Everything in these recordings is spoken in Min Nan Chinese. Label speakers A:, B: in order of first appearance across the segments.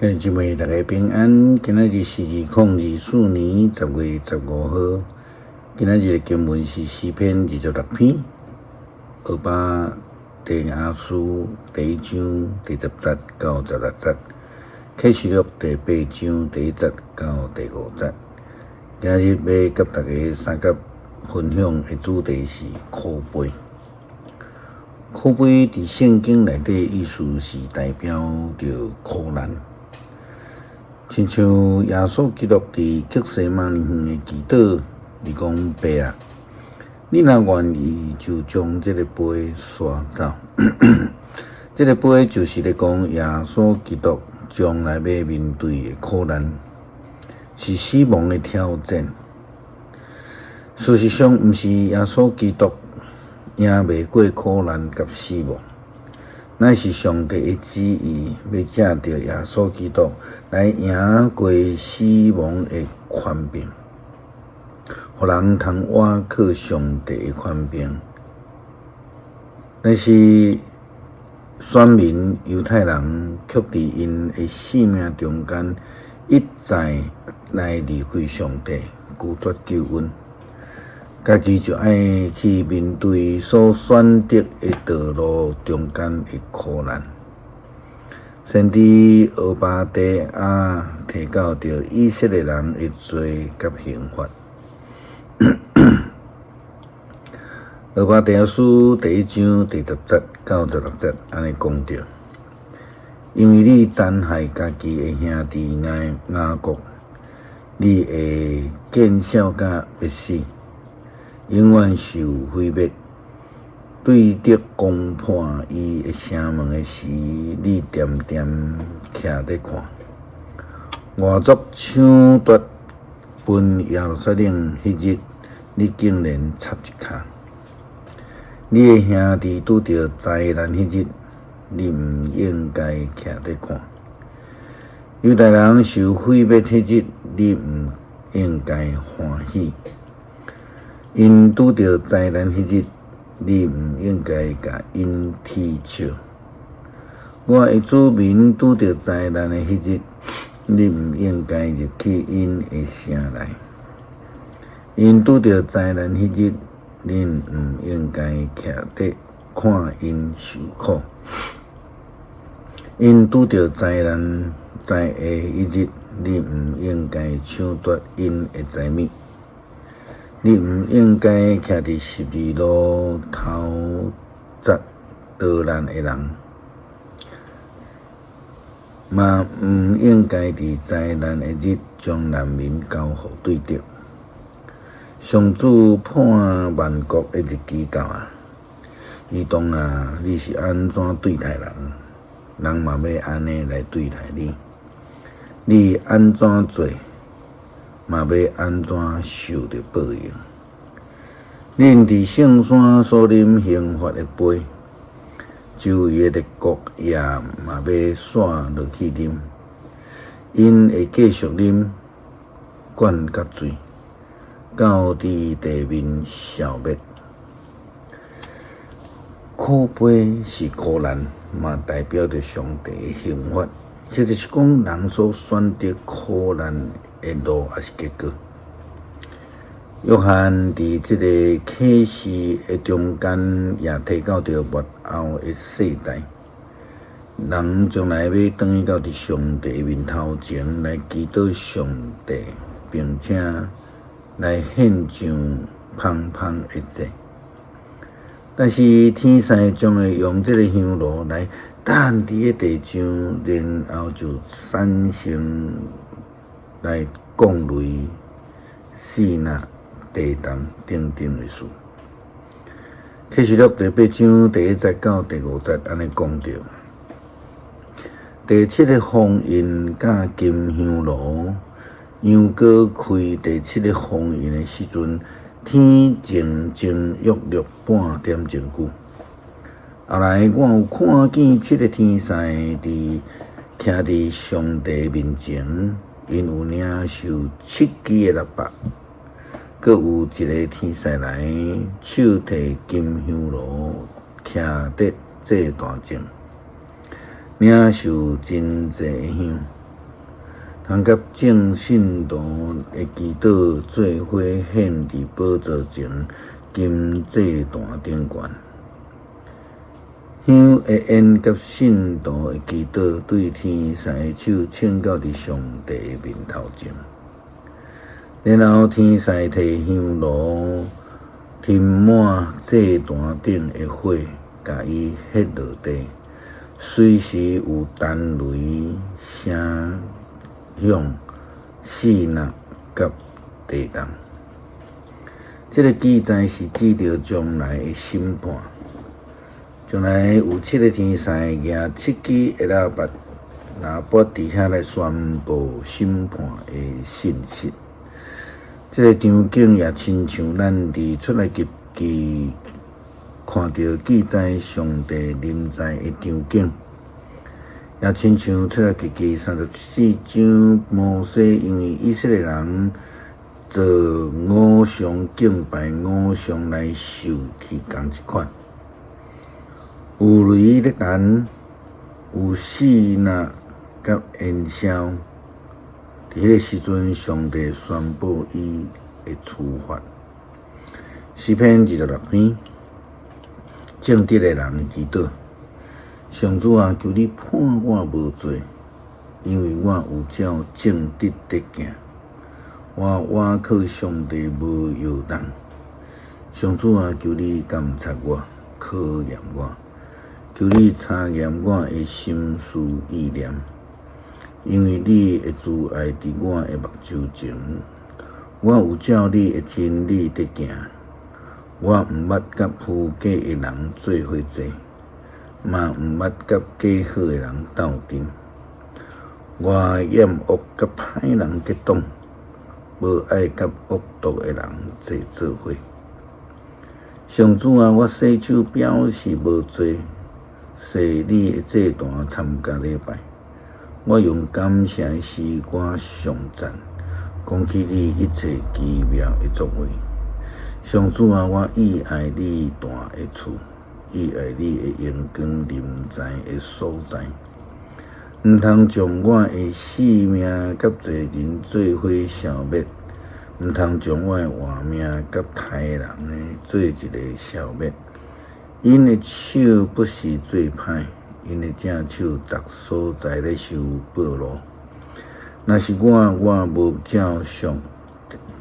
A: 兄弟姊妹，大家平安。今仔日是2024年10月15號。今仔日的經文是詩篇26篇，俄巴底亞書第一章第10節到16節，啟示錄第八章第1節到第5節。今仔日欲佮大家相佮分享的主題是苦杯。苦杯佇聖經內底意思是代表著苦難。親像耶穌基督佇客西馬尼園的祈禱，伊講：爸啊，你若願意，就將這个杯刷走。這个杯就是咧講耶穌基督將來欲面對的苦難，是死亡的挑戰。事實上，毋是耶穌基督贏袂過苦難佮死亡。乃是上帝的旨意，欲藉著耶穌基督來贏過死亡的權柄，予人通倚靠上帝的權柄。但是選民猶太人卻佇𪜶的性命中間一再來離開上帝，拒絕救恩。家己就愛去面對所選擇的道路中間的苦難。先知俄巴底亞提到著以色列人的罪佮刑罰。俄巴底亞書第一章第10節到16節按呢講著：因為你殘害家己的兄弟雅各，你會見笑甲欲死。永遠受毀滅。對敵攻破伊的城門的時，你恬恬徛咧看。外族搶奪分耶路撒冷彼日，你竟然插一跤。你的兄弟拄著災難彼日，你毋應該徛咧看。猶大人受毀滅彼日，你毋應該歡喜。𪜶拄著災難彼日，你毋應該共𪜶啼笑。我的子民拄著災難的彼日，你毋應該入去𪜶的城內。𪜶拄著災難彼日，你毋應該徛佇看𪜶受苦。𪜶拄著災難災禍彼日，你毋應該搶奪𪜶的財物。你毋應該徛佇十字路頭截逃難的人，嘛毋應該佇災難的日將難民交予對敵。上主判萬國的日期到啊！伊當啊，你是按怎對待人，人嘛欲按呢來對待你。你按怎做，嘛欲按怎受著報應。恁佇聖山所啉刑罰的杯，周圍的列國也嘛欲紲落去啉，𪜶會繼續啉，灌甲醉，到佇地面消滅。苦杯是苦難，嘛代表著上帝的刑罰，或者是講人所選擇苦難的路抑是結果。約翰佇這个啟示的中間，也提到著末後的世代，人將來欲轉去到佇上帝面頭前來祈禱上帝，並且來獻上芳芳的祭。但是天使將會用這个香爐來擲佇个地上，然後就產生來降雷、四若、地動等等的事。啟示錄第八章第1節到第5節按呢講著：第七个封印佮金香爐，羊羔開第七个封印的時陣，天靜靜約略半點鐘久。後來我有看見七個天使佇徛佇上帝面前，𪜶有領受七支的喇叭，閣有一个天使來，手提金香爐，徛佇祭壇前，領受真濟香。通佮眾信徒的祈禱做伙獻佇寶座前金祭壇頂懸。香的煙佮信徒的祈禱對天使的手呈到佇上帝的面頭前。然後天使提香爐添滿祭壇頂的火，共伊彼落地，隨時有彈雷聲響、四若佮地動。這个記載是指著將來的審判。將來有七个天使舉七支的喇叭，喇叭佇遐來宣布審判的信息。這个場景也親像咱佇出埃及記看著記載上帝臨在的場景，也親像出埃及記34章摩西因為以色列人做偶像敬拜偶像來受氣仝一款。有雷咧彈，有四若佮煙硝。佇彼个時陣，上帝宣布伊的處罰。詩篇26篇，正直的人祈禱：上主啊，求你判我無罪，因為我有照正直咧行，我倚靠上帝無搖動。上主啊，求你監察我，考驗我，求你查驗我的心思意念，因為你的慈愛佇我的目睭前，我有照你的真理佇行。我毋捌佮虛假的人做伙坐，嘛毋捌佮假好的人鬥陣。我厭惡佮歹人結黨，無愛佮惡毒的人坐做伙。上主啊，我洗手表示無罪，踅你的祭壇參加禮拜。我用感謝的詩歌頌讚，講起你一切奇妙的作為。上主啊，我意愛你大的厝，意愛你的榮光臨在的所在。毋通將我的性命佮罪人做伙消滅，毋通將我的活命佮刣人的做一个消滅。𪜶的手不時做歹，𪜶的正手逐所在咧受暴露。若是我，我無照上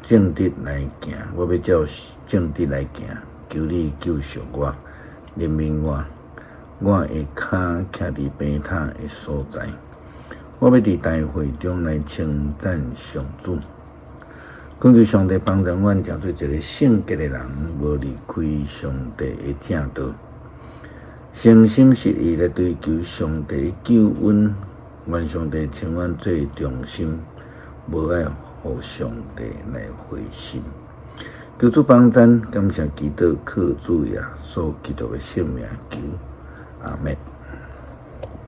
A: 正直來行，我欲照正直來行。求你救贖我，憐憫我，我的跤徛佇平坦的所在。我欲佇大會中來稱讚上主。懇求上帝幫助阮，成做一个聖潔的人，無離開上帝的正道，誠心實意來追求上帝的救恩。願上帝稱阮做忠心，無愛予上帝來灰心。求主幫贊，感謝基督，靠主耶穌基督的聖名求，阿們。